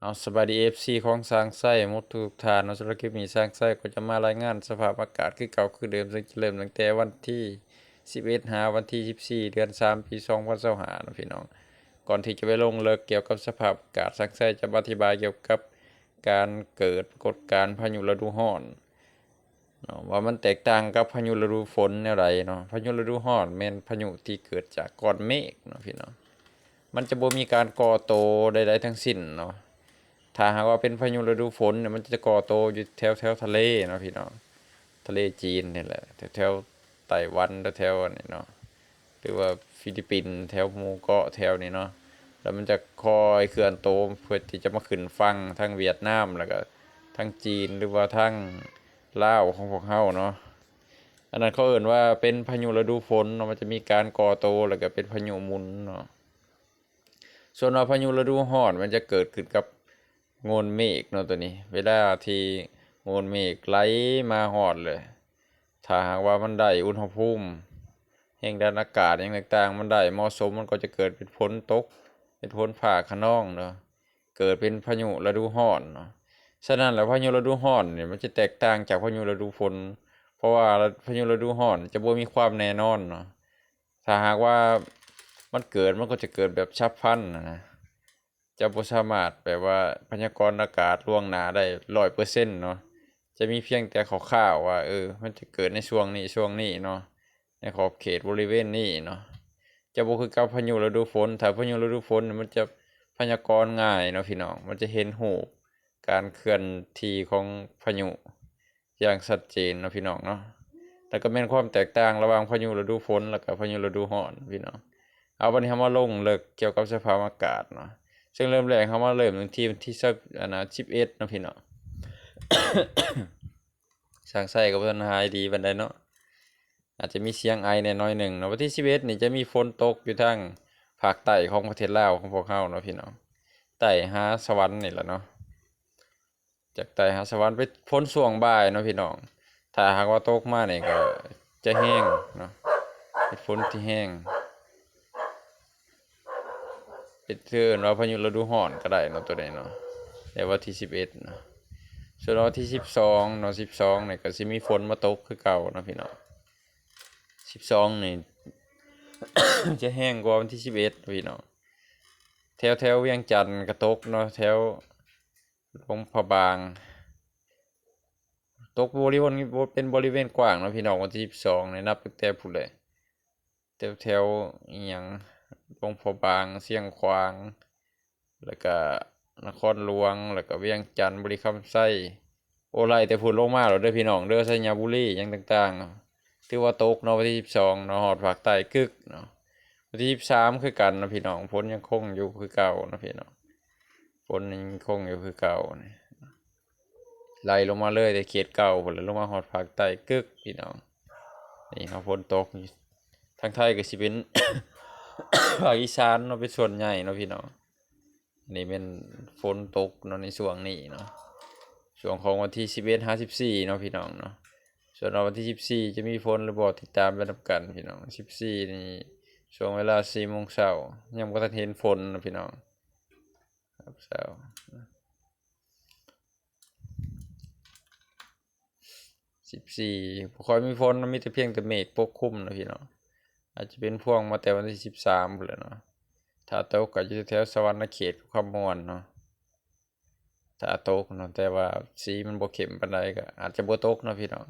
ເອົາ ສະບາຍດີ ເອັຟຊີ ຂອງຊ່າງໄຊໝົດທຸກໆທ່ານເນາະ. ສຳລັບຄລິບນີ້ ຊ່າງໄຊກໍຈະມາລາຍງານສະພາບອາກາດຄືເກົ່າຄືເດີມ ເຊິ່ງຈະເລີ່ມຕັ້ງແຕ່ວັນທີສິບເອັດ ຫາວັນທີສິບສີ່ ເດືອນສາມ ປີສອງພັນຊາວຫ້າເນາະພີ່ນ້ອງ. ກ່ອນທີ່ຈະໄປລົງເລິກກ່ຽວກັບສະພາບອາກາດ, ຊ່າງໄຊຈະມາອະທິບາຍກ່ຽວກັບການເກີດປາກົດການພາຍຸລະດູຮ້ອນ ເນາະ ວ່າມັນແຕກຕ່າງກັບພາຍຸລະດູຝົນແນວໃດເນາະ. ພາຍຸລະດູຮ້ອນແມ່ນພາຍຸທີ່ເກີດຈາກກ້ອນເມກເນາະພີ່ນ້ອງ, ມັນຈະບໍ່ມີການກໍ່ໂຕໃດໆທັງສິ້ນເນາະ. ຖ້າຫາກວ່າເປັນພາຍຸລະດູຝົນນີ້ ມັນຈະກໍ່ໂຕຢູ່ແຖວໆທະເລເນາະພີ່ນ້ອງ, ທະເລຈີນນີ້ແຫຼະ ແຖວໆໄຕ້ຫວັນ ແຖວໆອັນນີ້ເນາະ ຫຼືວ່າຟີລິບປິນ ແຖວໝູ່ເກາະແຖວນີ້ເນາະ. ແລ້ວມັນຈະຄ່ອຍເຄື່ອນໂຕເພື່ອທີ່ຈະມາຂຶ້ນຝັ່ງທາງຫວຽດນາມ ແລ້ວກໍທາງຈີນ ຫຼືວ່າທາງລາວຂອງພວກເຮົາເນາະ. ອັນນັ້ນເຂົາເອີ້ນວ່າເປັນພາຍຸລະດູຝົນເນາະ, ມັນຈະມີການກໍ່ໂຕ ແລ້ວກໍເປັນພາຍຸໝູນເນາະ. ສ່ວນວ່າພາຍຸລະດູຮ້ອນ ມັນຈະເກີດຂຶ້ນກັບໂງນເມກເນາະ ຕົວນີ້. ເວລາທີ່ໂງນເມກໄຫຼມາຮອດເລີຍ ຖ້າຫາກວ່າມັນໄດ້ອຸນຫະພູມ ແຮງດັນອາກາດຫຍັງຕ່າງໆ ມັນໄດ້ເໝາະສົມ ມັນກໍຈະເກີດເປັນຝົນຕົກ ເປັນຝົນຟ້າຄະນອງເນາະ, ເກີດເປັນພາຍຸລະດູຮ້ອນເນາະ. ສະນັ້ນແລ້ວ ພາຍຸລະດູຮ້ອນນີ້ ມັນຈະແຕກຕ່າງຈາກພາຍຸລະດູຝົນ ເພາະວ່າພາຍຸລະດູຮ້ອນຈະບໍ່ມີຄວາມແນ່ນອນເນາະ. ຖ້າຫາກວ່າມັນເກີດ ມັນກໍຈະເກີດແບບສັບພັນນະນະ, ຈະບໍ່ສາມາດແບບວ່າພະຍາກອນອາກາດລ່ວງໜ້າໄດ້ຮ້ອຍເປີເຊັນເນາະ. ຈະມີພຽງແຕ່ຄ່າວໆວ່າ ເອີ ມັນຈະເກີດໃນຊ່ວງນີ້ ຊ່ວງນີ້ເນາະ, ໃນຂອບເຂດບໍລິເວນນີ້ເນາະ, ຈະບໍ່ຄືກັບພາຍຸລະດູຝົນ. ຖ້າພາຍຸລະດູຝົນມັນຈະພະຍາກອນງ່າຍເນາະພີ່ນ້ອງ, ມັນຈະເຫັນຮູບການເຄື່ອນທີ່ຂອງພາຍຸ ຢ່າງຊັດເຈນເນາະພີ່ນ້ອງເນາະ. ແລ້ວກໍແມ່ນຄວາມແຕກຕ່າງລະຫວ່າງພາຍຸລະດູຝົນ ແລ້ວກໍພາຍຸລະດູຮ້ອນພີ່ນ້ອງ. ເອົາ ບັດນີ້ເຮົາມາລົງເລິກກ່ຽວກັບສະພາບອາກາດເນາະ, ເຊິ່ງເລີ່ມແລກເຮົາມາເລີ່ມທີ່ວັນທີຊາວ ອັນນະ ສິບເອັດເນາະພີ່ນ້ອງ. ຊ່າງໄຊກໍບໍ່ທັນຫາຍດີປານໃດເນາະ, ອາດຈະມີສຽງໄອແດ່ໜ້ອຍໜຶ່ງເນາະ. ວັນທີສິບເອັດນີ້ຈະມີຝົນຕົກຢູ່ທາງພາກໃຕ້ຂອງປະເທດລາວຂອງພວກເຮົາເນາະພີ່ນ້ອງ, ໃຕ້ຫາສະຫວັນນີ້ແຫຼະເນາະ. ຈາກໃຕ້ຫາສະຫວັນໄປຝົນຊ່ວງບ່າຍເນາະພີ່ນ້ອງ. ຖ້າຫາກວ່າຕົກມານີ້ກໍຈະແຮງເນາະ, ເປັນຝົນທີ່ແຮງ, ເປັນ ຖືເອີ້ນວ່າພາຍຸລະດູຮ້ອນກໍໄດ້ເນາະ ຕົວນີ້ເນາະ, ໃນວັນທີສິບເອັດເນາະ. ສ່ວນວັນທີສິບສອງເນາະ, ສິບສອງນີ້ກໍຊິມີຝົນມາຕົກຄືເກົ່າເນາະພີ່ນ້ອງ. ສິບສອງນີ້ ຈະແຮງກວ່າວັນທີສິບເອັດເນາະພີ່ນ້ອງ. ແຖວໆວຽງຈັນກໍຕົກເນາະ, ແຖວ ຫຼວງພະບາງ, ຕົກບໍລິເວນ ເປັນບໍລິເວນກວ້າງເນາະພີ່ນ້ອງ. ວັນທີສິບສອງນີ້ ນັບຕັ້ງແຕ່ພຸ້ນແຫຼະ, ແຖວໆອີ່ຫຍັງ ຫຼວງພະບາງ, ຊຽງຂວາງ ແລ້ວກະນະຄອນຫຼວງ ແລ້ວກະວຽງຈັນ, ບໍລິຄຳໄຊ. ໂອ້ ໄລ່ແຕ່ພຸ້ນລົງມາໂລດເດີພີ່ນ້ອງເດີ, ໄຊຍະບູລີຫຍັງຕ່າງໆ ຖືວ່າຕົກເນາະ ວັນທີສິບສອງເນາະ, ຮອດພາກໃຕ້ກຶກເນາະ. ວັນທີສິບສາມຄືກັນເນາະພີ່ນ້ອງ, ຝົນຍັງຄົງຢູ່ຄືເກົ່າເນາະພີ່ນ້ອງ, ຝົນຍັງຄົງຢູ່ຄືເກົ່ານີ້. ໄລ່ລົງມາເລີຍແຕ່ເຂດເກົ່າພຸ້ນແຫຼະ, ລົງມາຮອດພາກໃຕ້ກຶກພີ່ນ້ອງ. ນີ້ເນາະ ຝົນຕົກ, ທາງໄທກໍຊິເປັນ ພາກອີສານເນາະ ເປັນສ່ວນໃຫຍ່ເນາະພີ່ນ້ອງ. ນີ້ແມ່ນຝົນຕົກເນາະ ໃນຊ່ວງນີ້ເນາະ, ຊ່ວງຂອງວັນທີສິບເອັດຫາສິບສີ່ເນາະພີ່ນ້ອງເນາະ. ສ່ວນວ່າວັນທີສິບສີ່ຈະມີຝົນຫຼືບໍ່ ຕິດຕາມໄປນຳກັນພີ່ນ້ອງ. ສິບສີ່ນີ້ຊ່ວງເວລາສີ່ໂມງເຊົ້າ ຍັງບໍ່ທັນເຫັນຝົນເນາະພີ່ນ້ອງ. ເຊົ້າ ສິບສີ່ ບໍ່ຄ່ອຍມີຝົນ, ມີແຕ່ພຽງແຕ່ເມກປົກຄຸມເນາະພີ່ນ້ອງ. ອາດຈະເປັນພວງມາແຕ່ວັນທີສິບສາມພຸ້ນແຫຼະເນາະ. ຖ້າຕົກກໍຢູ່ແຖວສະຫວັນນະເຂດກັບຄຳມ່ວນເນາະ, ຖ້າຕົກເນາະ, ແຕ່ວ່າສີມັນບໍ່ເຂັ້ມປານໃດ ກໍອາດຈະບໍ່ຕົກເນາະພີ່ນ້ອງ.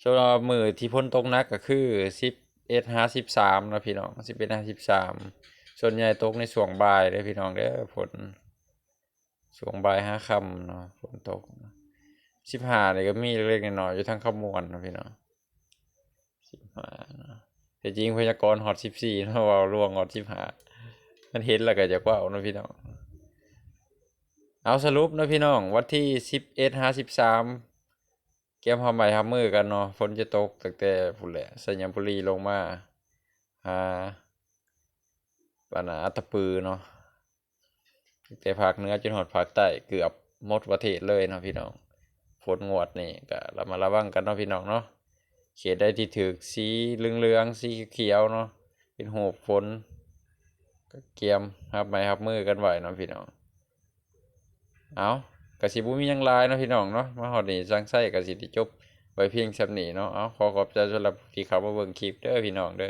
ສຳລັບມື້ທີ່ຝົນຕົກໜັກກໍຄືສິບເອັດຫາສິບສາມເນາະພີ່ນ້ອງ, ສິບເອັດຫາສິບສາມ. ສ່ວນໃຫຍ່ຕົກໃນຊ່ວງບ່າຍເດີພີ່ນ້ອງເດີ, ຝົນ ຊ່ວງບ່າຍຫາຄ່ຳເນາະ ຝົນຕົກ. ສິບຫ້ານີ້ກໍມີເລັກໆນ້ອຍໆ ຢູ່ທາງຄຳມ່ວນເນາະພີ່ນ້ອງ, ສິບຫ້າເນາະ. ແຕ່ຈິງພະຍາກອນຮອດສິບສີ່ເນາະ, ເວົ້າລ່ວງຮອດສິບຫ້າ, ມັນເຫັນແລ້ວກໍຢາກເວົ້າເນາະພີ່ນ້ອງ. ເອົາ ສະຫຼຸບເນາະພີ່ນ້ອງ, ວັນທີສິບເອັດຫາສິບສາມ ກຽມຮັບໄມ້ຮັບມືກັນເນາະ. ຝົນຈະຕົກຕັ້ງແຕ່ພຸ້ນແຫຼະ ໄຊຍະບູລີລົງມາຫາ ອັນນ່າ ອັດຕະປືເນາະ, ຕັ້ງແຕ່ພາກເໜືອຈົນຮອດພາກໃຕ້ ເກືອບໝົດປະເທດເລີຍເນາະພີ່ນ້ອງ. ຝົນງວດນີ້ກໍລະມັດລະວັງກັນເນາະພີ່ນ້ອງເນາະ. ເຂດໃດທີ່ຖືກສີເຫຼືອງໆ ສີຂຽວເນາະ ເປັນຮູບຝົນ ກໍກຽມຮັບໄມ້ຮັບມືກັນໄວ້ເນາະພີ່ນ້ອງ. ເອົາ ກະຊິບໍ່ມີຫຍັງຫຼາຍເນາະພີ່ນ້ອງເນາະ ມາຮອດນີ້ຊ່າງໄຊກະຊິໄດ້ຈົບໄວ້ພຽງສ່ຳນີ້ເນາະ. ເອົາ ຂໍຂອບໃຈສຳລັບທີ່ເຂົ້າມາເບິ່ງຄລິບເດີພີ່ນ້ອງເດີ.